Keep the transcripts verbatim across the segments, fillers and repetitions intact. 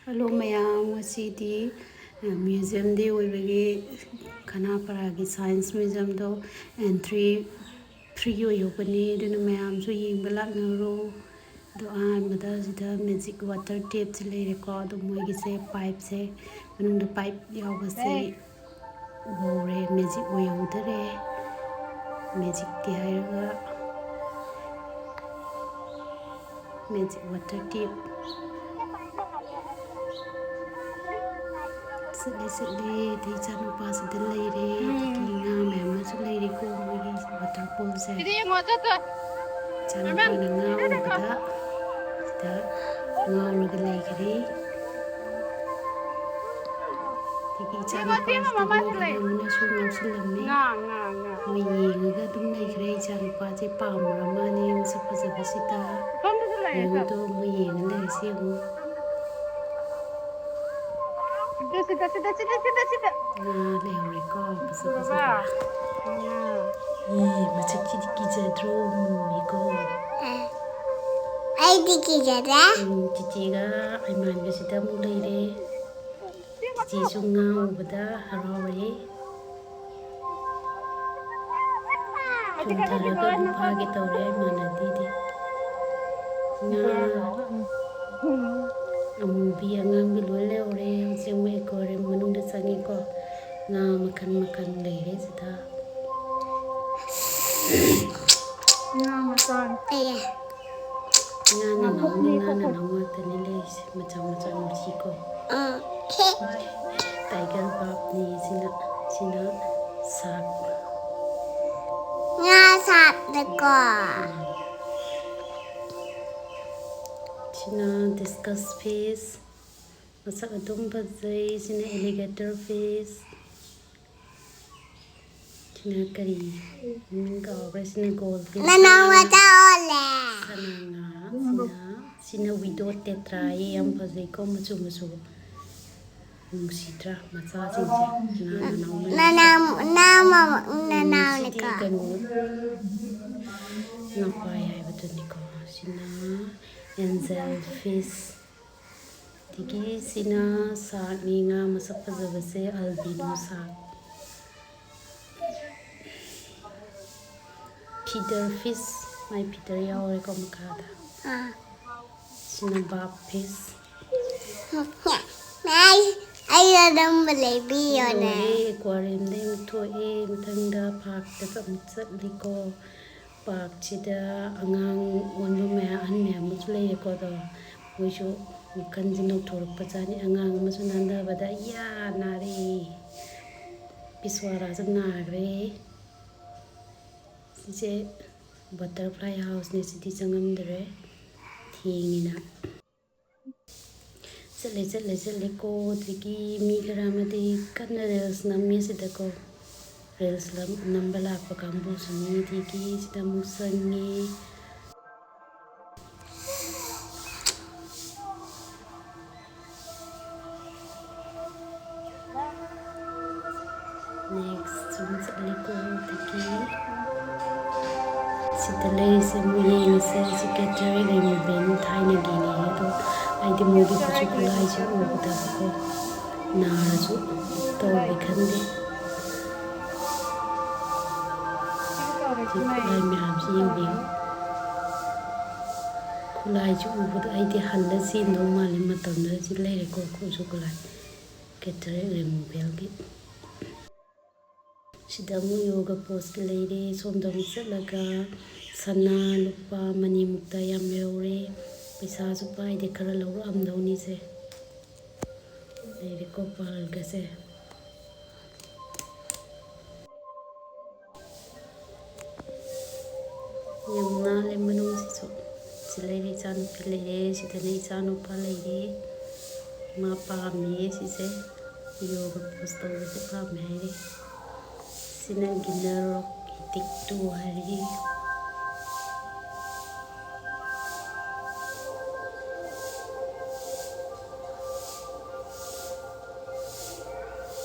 Hello ꯃꯌꯥꯝ, ꯉꯁꯤꯗꯤ museum day ꯑꯣꯏꯕꯒꯤ ꯈꯅꯥꯄꯔꯥꯒꯤ science museumꯗꯣ entry free ꯑꯣꯏꯍꯧꯕꯅꯤ, ꯑꯗꯨꯅ ꯃꯌꯥꯝꯁꯨ ꯌꯦꯡꯕ ꯂꯥꯛꯅꯔꯣ꯫ ꯑꯗꯣ ꯑꯍꯥꯟꯕꯗ ꯁꯤꯗ magic water tapꯁꯦ ꯂꯩꯔꯦꯀꯣ꯫ ꯑꯗꯣ ꯃꯣꯏꯒꯤꯁꯦ pipeꯁꯦ, ꯃꯅꯨꯡꯗ pipe ꯌꯥꯎꯕꯁꯦ ꯎꯍꯧꯔꯦ, magic ꯑꯣꯏꯍꯧꯗꯔꯦ꯫ Magicꯇꯤ ꯍꯥꯏꯔꯒ magic water tape꯫ ꯆꯠꯂꯦ, ꯆꯠꯂꯦ꯫ ꯑꯗꯩ ꯏꯆꯥꯅꯨꯄꯥꯁꯤꯗ ꯂꯩꯔꯦ꯫ ꯑꯗꯒꯤ ꯉꯥ ꯃꯌꯥꯝ ꯑꯃꯁꯨ ꯂꯩꯔꯦꯀꯣ ꯃꯣꯏꯒꯤ waterfallꯁꯦ꯫ ꯏꯆꯥꯅꯨꯄꯥꯅ ꯉꯥ ꯎꯕꯗ ꯁꯤꯗ ꯉꯥꯎꯔꯒ ꯂꯩꯈ꯭ꯔꯦ꯫ ꯑꯗꯒꯤ ꯏꯆꯥꯅꯨꯄꯥꯁꯤꯗ ꯃꯣꯏ ꯈꯔ ꯑꯃꯅꯁꯨ ꯉꯥꯎꯁꯤꯜꯂꯝꯃꯤ꯫ ꯃꯣꯏ ꯌꯦꯡꯉꯒ ꯑꯗꯨꯝ ꯂꯩꯈ꯭ꯔꯦ꯫ ꯏꯆꯥꯅꯨꯄꯥꯁꯦ ꯄꯥꯝꯃꯨꯔ ꯃꯥꯅꯦ ꯃꯁꯛ ꯐꯖꯕꯁꯤꯗ꯫ ꯌꯦꯡꯉꯨꯗꯣ, ꯃꯣꯏ ꯌꯦꯡꯉ ꯂꯩꯔꯤꯁꯦ ꯌꯦꯡꯉꯨ꯫ ꯁꯤꯗ, ꯁꯤꯗ, ꯁꯤꯗ, ꯁꯤꯗ, ꯁꯤꯗ, ꯁꯤꯗ꯫ ꯉꯥ ꯂꯩꯍꯧꯔꯦꯀꯣ, ꯐꯖ ꯐꯖꯕ꯫ ꯉꯥ꯫ ꯌꯦ, ꯃꯁꯛꯁꯤꯗꯤ ꯀꯤꯖꯗ꯭ꯔꯣ, ꯃꯨꯃꯤꯀꯣ? ꯑꯩꯗꯤ ꯀꯤꯖꯗꯦ꯫ ꯎꯝ, ꯆꯤꯆꯦꯒ ꯑꯩꯃꯥꯟꯒꯁꯤꯗ ꯑꯃꯨꯛ ꯂꯩꯔꯦ꯫ ꯆꯤꯆꯦꯁꯨ ꯉꯥ ꯎꯕꯗ ꯍꯔꯥꯎꯔꯦ꯫ ꯆꯣꯡꯊꯔꯒ ꯑꯃꯨꯛ ꯐꯥꯒꯦ ꯇꯧꯔꯦ, ꯃꯥꯟꯅꯗꯦꯗꯤ꯫ ꯉꯥ ꯑꯃꯨꯕꯤ ꯑꯉꯥꯡꯕꯤ ꯂꯣꯏ ꯂꯩꯍꯧꯔꯦ꯫ ꯍꯧꯖꯤꯛ ꯑꯃꯨꯛ aquarium ꯃꯅꯨꯡꯗ ꯆꯪꯉꯦꯀꯣ꯫ ꯉꯥ ꯃꯈꯜ ꯃꯈꯜ ꯂꯩꯔꯦ ꯁꯤꯗ꯫ ꯉꯥ ꯃꯆꯥꯅꯤ꯫ ꯑꯦ꯫ ꯉꯥ ꯅꯅꯥꯎꯅꯤ, ꯉꯥ ꯅꯅꯥꯎ ꯉꯥꯛꯇꯅꯤ ꯂꯩꯔꯤꯁꯦ, ꯃꯆꯥ ꯃꯆꯥ ꯅꯨꯡꯁꯤꯀꯣ꯫ ꯑꯥ꯫ Tiger barb ꯅꯤ ꯁꯤꯅ, ꯁꯤꯅ shark꯫ ꯉꯥ sharkꯅꯤꯀꯣ꯫ ꯁꯤꯅ discus fish, ꯃꯁꯛ ꯑꯗꯨꯝ ꯐꯖꯩ꯫ ꯁꯤꯅ alligator fish꯫ ꯁꯤꯅ ꯀꯔꯤ ꯃꯃꯤꯡ ꯀꯥꯎꯈ꯭ꯔꯦ꯫ ꯁꯤꯅ gold fish꯫ ꯅꯅꯥꯎ ꯃꯆꯥ ꯑꯣꯜꯂꯦ꯫ ꯁꯅꯥ ꯉꯥ꯫ ꯁꯤꯅ, ꯁꯤꯅ widow tetra ꯌꯦ, ꯌꯥꯝ ꯐꯖꯩꯀꯣ, ꯃꯆꯨ ꯃꯆꯨ꯫ ꯅꯨꯡꯁꯤꯗ꯭ꯔꯥ ꯃꯆꯥꯁꯤꯡꯁꯦ? ꯉꯥ ꯅꯅꯥꯎ ꯃꯌꯥꯝ꯫ ꯅꯅꯥꯎ, ꯅꯅꯥꯎ, ꯎꯝ, ꯁꯤꯗꯤ ꯅꯅꯥꯎꯅꯤꯀꯣ꯫ ꯀꯩꯅꯣ, ꯉꯥꯄꯥꯏ ꯍꯥꯏꯕꯗꯨꯅꯤꯀꯣ꯫ ꯁꯤꯅ angel fish꯫ ꯑꯗꯒꯤ ꯁꯤꯅ ꯁꯥꯛꯅꯤ, ꯉꯥ ꯃꯁꯛ ꯐꯖꯕꯁꯦ, albino ꯁꯥꯛ꯫ Feather fish, ꯃꯥꯏ feather ꯌꯥꯎꯔꯦꯀꯣ ꯃꯈꯥꯗ꯫ ꯑꯥ꯫ ꯁꯤꯅ barb fish꯫ ꯑꯩ, ꯑꯩ ꯑꯗꯨꯝꯕ ꯂꯩꯕꯤꯌꯣꯅꯦ꯫ ꯂꯣꯏꯔꯦ, aquariumꯗꯩ ꯑꯃꯨꯛ ꯊꯣꯛꯑꯦ, ꯃꯊꯪꯗ parkꯇ ꯑꯃꯨꯛ ꯆꯠꯂꯤꯀꯣ꯫ Parkꯁꯤꯗ ꯑꯉꯥꯡ ꯑꯣꯟꯕ ꯃꯌꯥꯝ, ꯑꯍꯟ ꯃꯌꯥꯝ ꯑꯃꯁꯨ ꯂꯩꯔꯦꯀꯣ꯫ ꯑꯗꯣ ꯃꯣꯏꯁꯨ ꯋꯥꯈꯜꯁꯦ ꯅꯧꯊꯣꯔꯛꯄꯖꯥꯠꯅꯤ꯫ ꯑꯉꯥꯡ ꯑꯃꯁꯨ ꯅꯥꯟꯊꯕꯗ, "ꯏꯌꯥ, ꯅꯥꯔꯦ!" ꯄꯤꯁ꯭ꯋꯥꯔꯥꯁꯨ ꯅꯥꯈ꯭ꯔꯦ꯫ ꯁꯤꯁꯦ butterfly houseꯅꯦ, ꯁꯤꯗꯤ ꯆꯪꯉꯝꯗ꯭ꯔꯦ, ꯊꯦꯡꯉꯤꯅ꯫ ꯆꯠꯂꯦ, ꯆꯠꯂꯦ, ꯆꯠꯂꯦꯀꯣ꯫ ꯑꯗꯒꯤ ꯃꯤ ꯈꯔ ꯑꯃꯗꯤ ꯀꯟꯅ reels ꯅꯝꯃꯤ ꯁꯤꯗꯀꯣ꯫ Reels ꯅꯝ-, ꯅꯝꯕ ꯂꯥꯛꯄ ꯀꯥꯡꯕꯨꯁꯨꯅꯤ꯫ ꯑꯗꯒꯤ ꯁꯤꯗ ꯑꯃꯨꯛ ꯆꯪꯉꯤ꯫ Next ꯁꯨꯝ ꯆꯠꯂꯦꯀꯣ꯫ ꯑꯗꯒꯤ ꯁꯤꯗ ꯂꯩꯔꯤꯁꯦ ꯑꯃꯨꯛ ꯌꯦꯡꯉꯁꯦ꯫ ꯁꯤ cataract removal ꯊꯥꯏꯅꯒꯤꯅꯦ ꯑꯗꯣ, ꯑꯩꯗꯤ ꯃꯣꯏꯒꯤ ꯈꯨꯠꯁꯨ ꯈꯨꯠꯂꯥꯏꯁꯦ ꯎꯕꯗꯀꯣ ꯅꯥꯔꯁꯨ ꯇꯧꯒꯦ ꯈꯟꯗꯦ꯫ ꯁꯤ ꯈꯨꯠꯂꯥꯏ ꯃꯌꯥꯝꯁꯤ ꯌꯦꯡꯕꯤꯌꯨ꯫ ꯈꯨꯠꯂꯥꯏꯁꯤ ꯎꯕꯗ ꯑꯩꯗꯤ ꯍꯜꯂ ꯆꯦꯟꯗꯧ ꯃꯥꯜꯂꯤ, ꯃꯇꯝꯗꯨꯗ꯫ ꯁꯤ ꯂꯩꯔꯦꯀꯣ ꯈꯨꯠꯁꯨ ꯈꯨꯠꯂꯥꯏ cataract removalꯒꯤ꯫ ꯁꯤꯗ ꯑꯃꯨꯛ yoga poseꯀꯤ ꯂꯩꯔꯦ꯫ ꯁꯣꯝꯗ ꯑꯃꯨꯛ ꯆꯠꯂꯒ ꯁꯅꯥ ꯂꯨꯄꯥ ꯃꯅꯤꯃꯨꯛꯇ ꯌꯥꯝ ꯂꯩꯍꯧꯔꯦ꯫ ꯄꯩꯁꯥꯁꯨ ꯄꯥꯏꯗꯦ, ꯈꯔ ꯂꯧꯔꯛꯑꯝꯗꯧꯅꯤꯁꯦ꯫ ꯂꯩꯔꯦꯀꯣ pearlꯒꯁꯦ꯫ ꯌꯥꯝ ꯅꯥꯜꯂꯦ ꯃꯅꯨꯡꯁꯤꯁꯨ꯫ ꯁꯤ ꯂꯩꯔꯦ, ꯏꯆꯥꯅꯨꯄꯤ ꯂꯩꯔꯦ, ꯁꯤꯗꯅ ꯏꯆꯥꯅꯨꯄꯥ ꯂꯩꯔꯦ꯫ ꯃꯥ ꯄꯥꯝꯃꯦ ꯁꯤꯁꯦ, yoga pose ꯇꯧꯕꯁꯦ ꯄꯥꯝꯃꯦ ꯍꯥꯏꯔꯦ꯫ ꯁꯤꯅ Guinness Rock Ethic two ꯍꯥꯏꯔꯤ꯫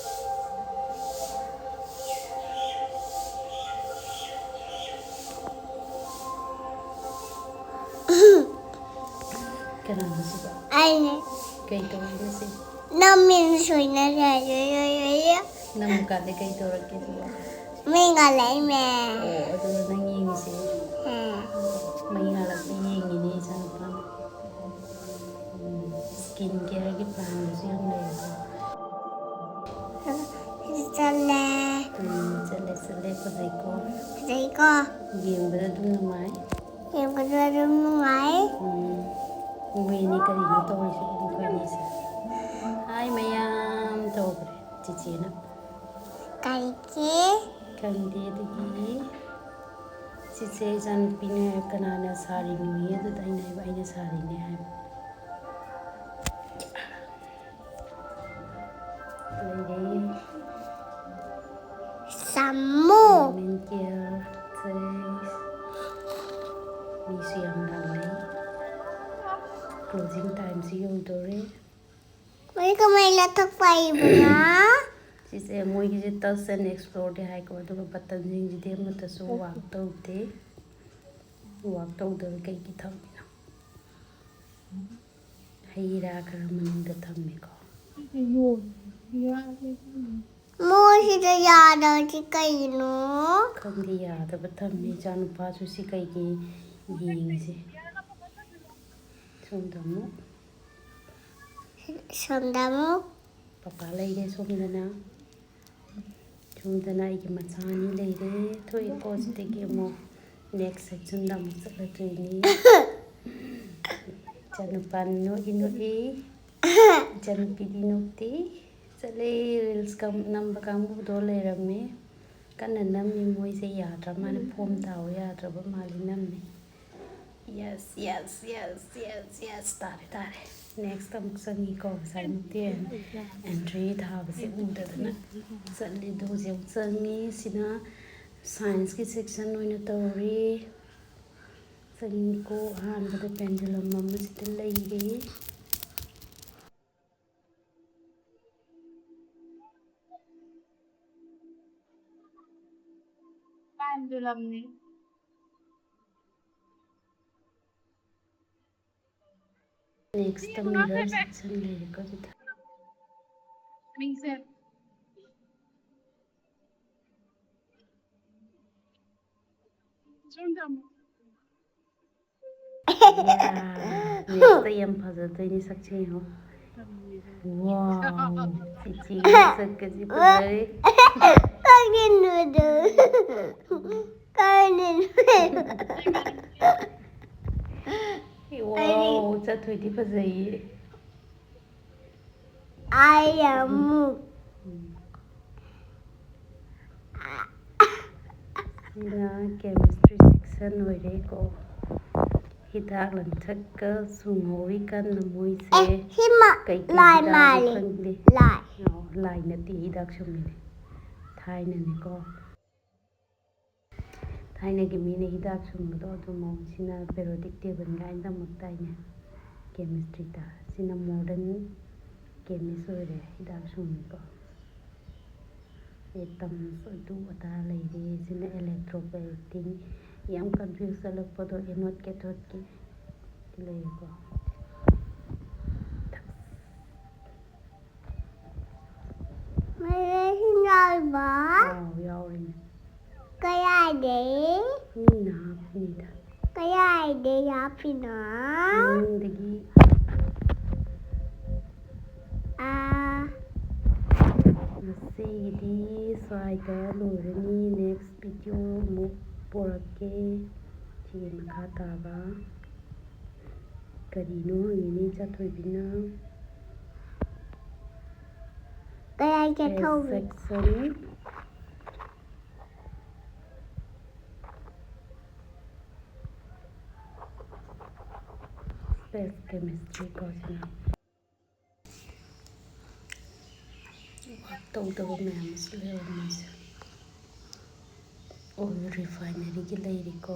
ꯀꯅꯥꯅꯣ ꯁꯤꯕꯣ? ꯑꯩꯅꯦ꯫ ꯀꯩ ꯇꯧꯔꯤꯅꯣ ꯁꯤ? ꯅꯪ ꯃꯤꯡ ꯁꯣꯏꯅꯔꯦ꯫ ꯅꯪꯕꯨ ꯀꯥꯟꯗ ꯀꯩ ꯇꯧꯔꯛꯀꯦ ꯁꯤꯕꯣ? ꯃꯤꯡꯒ ꯂꯩꯃꯦ꯫ ꯑꯣ, ꯑꯗꯨꯒ ꯅꯪ ꯌꯦꯡꯉꯤꯁꯦ? ꯑꯦ꯫ ꯃꯩ ꯉꯥꯜꯂꯛꯄ ꯌꯦꯡꯉꯤꯅꯦ ꯏꯆꯥꯅꯨꯄꯥꯅ꯫ ꯎꯝ, skin careꯒꯤ planꯒꯁꯨ ꯌꯥꯝ ꯂꯩꯔꯦꯀꯣ꯫ ꯆꯠꯂꯦ꯫ ꯎꯝ, ꯆꯠꯂꯦ, ꯆꯠꯂꯦ, ꯐꯖꯩꯀꯣ꯫ ꯐꯖꯩꯀꯣ꯫ ꯌꯦꯡꯕꯗ ꯑꯗꯨꯝ ꯅꯨꯡꯉꯥꯏ꯫ ꯌꯦꯡꯕꯗ ꯑꯗꯨꯝ ꯅꯨꯡꯉꯥꯏ꯫ ꯎꯝ, ꯃꯣꯏꯅꯤ ꯀꯔꯤꯅꯣ ꯇꯧꯔꯤꯁꯤꯕꯣ ꯃꯈꯣꯏꯅꯤꯁꯦ? ꯍꯥꯏ ꯃꯌꯥꯝ ꯇꯧꯈ꯭ꯔꯦ ꯆꯤꯆꯦꯅ꯫ ꯀꯔꯤꯒꯤ? ꯈꯪꯗꯦ꯫ ꯑꯗꯒꯤ ꯆꯤꯆꯦ ꯏꯆꯥꯅꯨꯄꯤꯅ ꯀꯅꯥꯅ ꯁꯥꯔꯤꯅꯣꯌꯦ, ꯑꯗꯨꯗ ꯑꯩꯅ ꯍꯥꯏꯕ, "ꯑꯩꯅ ꯁꯥꯔꯤꯅꯦ" ꯍꯥꯏꯕ꯫ ꯂꯩꯔꯦ꯫ ꯁꯥꯃꯨ꯫ Women care ꯁꯦ꯫ ꯃꯤꯁꯨ ꯌꯥꯝ ꯂꯥꯡꯅꯩ꯫ Closing timeꯁꯨ ꯌꯧꯗꯣꯔꯦ꯫ ꯃꯣꯏ ꯀꯃꯥꯏꯅ ꯂꯧꯊꯣꯛꯄ ꯍꯩꯕꯅꯣ? ꯁꯤꯁꯦ ꯃꯣꯏꯒꯤꯁꯦ touch and exploreꯗꯤ ꯍꯥꯏꯀꯣ, ꯑꯗꯨꯒ buttonꯁꯤꯡꯁꯤꯗꯤ ꯑꯃꯠꯇꯁꯨ work ꯇꯧꯗꯦ꯫ Work ꯇꯧꯗꯕ ꯀꯩꯒꯤ ꯊꯝꯃꯤꯅꯣ? ꯍꯩ ꯔꯥ ꯈꯔ ꯃꯅꯨꯡꯗ ꯊꯝꯃꯤꯀꯣ꯫ ꯃꯣꯏꯁꯤꯗ ꯌꯥꯗꯕꯁꯤ ꯀꯩꯒꯤꯅꯣ? ꯈꯪꯗꯦ, ꯌꯥꯗꯕ ꯊꯝꯃꯤ꯫ ꯏꯆꯥꯅꯨꯄꯥꯁꯨ ꯁꯤ ꯀꯩꯒꯤ ꯌꯦꯡꯉꯤꯁꯦ? ꯁꯣꯝꯗ ꯑꯃꯨꯛ ꯁꯣꯝꯗ ꯑꯃꯨꯛ꯫ ꯄꯄꯥ ꯂꯩꯔꯦ ꯁꯣꯝꯗꯅ꯫ ꯁꯣꯝꯗꯅ ꯑꯩꯒꯤ ꯃꯆꯥ ꯑꯅꯤ ꯂꯩꯔꯦ꯫ ꯊꯣꯛꯏꯀꯣ ꯁꯤꯗꯒꯤ ꯑꯃꯨꯛ next sectionꯗ ꯑꯃꯨꯛ ꯆꯠꯂꯗꯣꯏꯅꯤ꯫ ꯏꯆꯥꯅꯨꯄꯥ ꯅꯣꯛꯏ ꯅꯣꯛꯏ꯫ ꯏꯆꯥꯅꯨꯄꯤꯗꯤ ꯅꯣꯛꯇꯦ꯫ ꯆꯠꯂꯦ, reels ꯀꯥꯡ-, ꯅꯝꯕ ꯀꯥꯡꯕꯨꯗꯣ ꯂꯩꯔꯝꯃꯦ꯫ ꯀꯟꯅ ꯅꯝꯃꯤ ꯃꯣꯏꯁꯦ, ꯌꯥꯗ꯭ꯔ ꯃꯥꯜꯂꯦ, ꯐꯣꯝ ꯇꯥꯎ ꯌꯥꯗ꯭ꯔꯕ ꯃꯥꯜꯂꯦ, ꯅꯝꯃꯤ꯫ Yes, yes, yes, yes, yes, ꯇꯥꯔꯦ, ꯇꯥꯔꯦ꯫ Next ꯑꯃꯨꯛ ꯆꯪꯉꯤꯀꯣ, ꯉꯁꯥꯏꯃꯨꯛꯇꯤ entry ꯊꯥꯕꯁꯦ ꯎꯗꯗꯅ ꯆꯠꯂꯤ꯫ ꯑꯗꯨ ꯍꯧꯖꯤꯛ ꯑꯃꯨꯛ ꯆꯪꯉꯤ꯫ ꯁꯤꯅ scienceꯀꯤ section ꯑꯣꯏꯅ ꯇꯧꯔꯤ꯫ ꯆꯪꯉꯤꯀꯣ, ꯑꯍꯥꯟꯕꯗ pendulum ꯑꯃ ꯁꯤꯗ ꯂꯩꯔꯦ꯫ Pendulumꯅꯤ꯫ Next mirror section ꯂꯩꯔꯦꯀꯣ ꯑꯗꯨꯗ꯫ Next ꯇ ꯌꯥꯝ ꯐꯖꯗꯣꯏꯅꯤ ꯁꯛꯁꯦ ꯌꯦꯡꯉꯣ꯫ Wow, ꯆꯤꯆꯦꯒꯤ ꯃꯁꯛꯀꯁꯤ ꯐꯖꯔꯦ꯫ ꯀꯔꯤꯅꯣꯗꯣ? ꯀꯔꯤꯅꯣ? Wow, ꯆꯠꯊꯣꯏꯗꯤ ꯐꯖꯩꯌꯦ꯫ ꯑꯩ ꯑꯃꯨꯛ꯫ ꯁꯤꯅ chemistry section ꯑꯣꯏꯔꯦꯀꯣ꯫ ꯍꯤꯗꯥꯛ ꯂꯥꯡꯊꯛꯀ ꯁꯨꯡꯍꯧꯋꯤ ꯀꯟꯅ ꯃꯣꯏꯁꯦ꯫ ꯑꯦ, ꯁꯤꯃ ꯀꯩꯀꯩ ꯂꯥꯏ ꯍꯤꯗꯥꯛꯅꯣ ꯃꯥꯜꯂꯤ꯫ ꯈꯪꯗꯦ꯫ ꯂꯥꯏ꯫ ꯑꯣ, ꯂꯥꯏ ꯅꯠꯇꯦ, ꯍꯤꯗꯥꯛ ꯁꯨꯝꯃꯤꯅꯦ꯫ ꯊꯥꯏꯅꯅꯦꯀꯣ꯫ ꯊꯥꯏꯅꯒꯤ ꯃꯤꯅ ꯍꯤꯗꯥꯛ ꯁꯨꯝꯕꯗꯣ ꯑꯗꯨ ꯃꯑꯣꯡꯁꯤꯅ periodic table ꯀꯥꯏꯅ ꯇꯝꯃꯛꯇꯥꯏꯅꯦ chemistry ꯗ꯫ ꯁꯤꯅ modern chemist ꯑꯣꯏꯔꯦ, ꯍꯤꯗꯥꯛ ꯁꯨꯝꯃꯤꯀꯣ꯫ Atoms ꯑꯗꯨ ꯑꯗꯥ ꯂꯩꯔꯦ꯫ ꯁꯤꯅ electroplating, ꯌꯥꯝ confuse ꯆꯠꯂꯛꯄꯗꯣ anode cathode ꯀꯤ ꯂꯩꯔꯦꯀꯣ꯫ ꯃꯔꯦ ꯍꯤꯡꯒꯥꯜꯕ꯫ ꯑꯥꯎ, ꯌꯥꯎꯔꯤꯅꯦ꯫ ꯀꯌꯥꯗꯩ? ꯃꯤꯅ ꯍꯥꯞꯄꯤꯅꯤꯗ꯫ ꯀꯌꯥꯗꯩ ꯍꯥꯞꯄꯤꯅꯣ? ꯃꯅꯨꯡꯗꯒꯤ꯫ ꯑꯥ꯫ ꯉꯁꯤꯒꯤꯗꯤ ꯁ꯭ꯋꯥꯏꯗ ꯂꯣꯏꯔꯅꯤ꯫ Next video ꯑꯃꯨꯛ ꯄꯣꯔꯛꯀꯦ꯫ ꯁꯤꯒꯤ ꯃꯈꯥ ꯇꯥꯕ ꯀꯔꯤꯅꯣ ꯍꯪꯉꯤꯅꯦ ꯆꯥꯊꯣꯏꯕꯤꯅ꯫ ꯀꯌꯥ ꯆꯠꯊꯧꯕꯤ? Section꯫ Space chemistry ꯀꯣ ꯁꯤꯅ꯫ Work ꯇꯧꯗꯕ ꯃꯌꯥꯝ ꯑꯃꯁꯨ ꯂꯩꯍꯧꯔꯦ ꯃꯣꯏꯁꯦ꯫ Oil refinery ꯒꯤ ꯂꯩꯔꯤꯀꯣ꯫